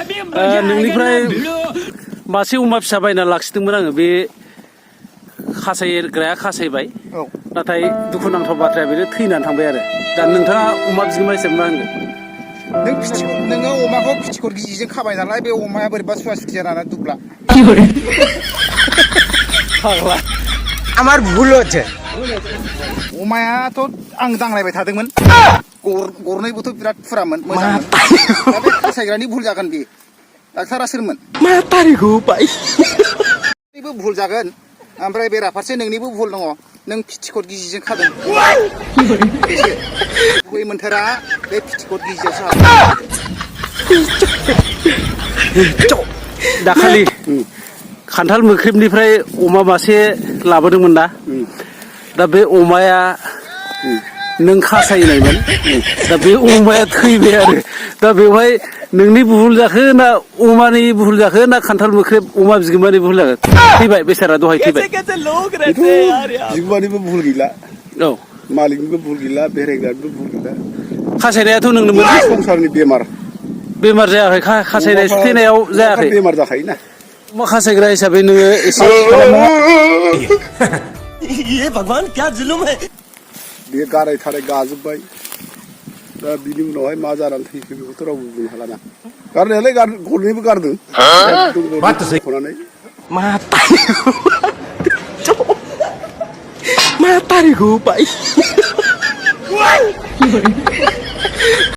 नोंनिफ्राय मासे अमा फिसा बायना लाखिदोंमोन आङो बे खासायग्राया खासायबाय नाथाय दुखुनांथाव बाथ्राया बेनो थैनानै थांबाय आरो दा नोंथाङा अमा बिगोमा हिसाबै मा होनगोन नोङो अमाखौ फिथिखर गिजिजों खाबाय नालाय बे अमाया बोरैबा सुवा सुथि जानानै दुब्ला फाग्ला আমার ভুল হচ্ছে अमायाथ' आं दांलायबाय थादोंमोन गरनैबोथ' बिराद फुरामोन मोजांमोन दा बे खासायग्रानि भुल जागोन बे डाक्टारा सोरमोन मा तारिखौ बाय नोंनिबो भुल जागोन ओमफ्राय बेराफारसे नोंनिबो भुल दङ नों फिथिखर गिजिजों खादों गुबै मोन्थोरा बे फिथिखर गिजियावसो हाबदों दाखालि खान्थाल मोख्रेबनिफ्राय अमा मासे लाबोदोंमोन ना दा बे अमाया नों खासायनायमोन दा बे अमाया थैबाय आरो दा बेवहाय नोंनि भुल जाखो ना अमानि भुल जाखो ना खान्थाल मोख्रेब अमा बिगोमानि भुल जाखो थैबाय बेसारा दहाय थैबाय बिगोमानिबो भुल गैला औ मालिकनिबो भुल गैला बेरायग्रानिबो भुल गैला खासायनायाथ' नोंनोमोन संसारनि बेमार जायाखै खासायनाय थैनायाव जायाखै बेमार जाखायोना अमा खासायग्रा हिसाबै नोङो एसे ये भगवान क्या जुलुम है बे गाराय थाराय गाजोब्बाय दा बिनि उनावहाय मा जानानै थैखो बेखौथ' रावबो बुंनो हाला ना गारनायालाय गरनैबो गारदों मा तारिखौ बाय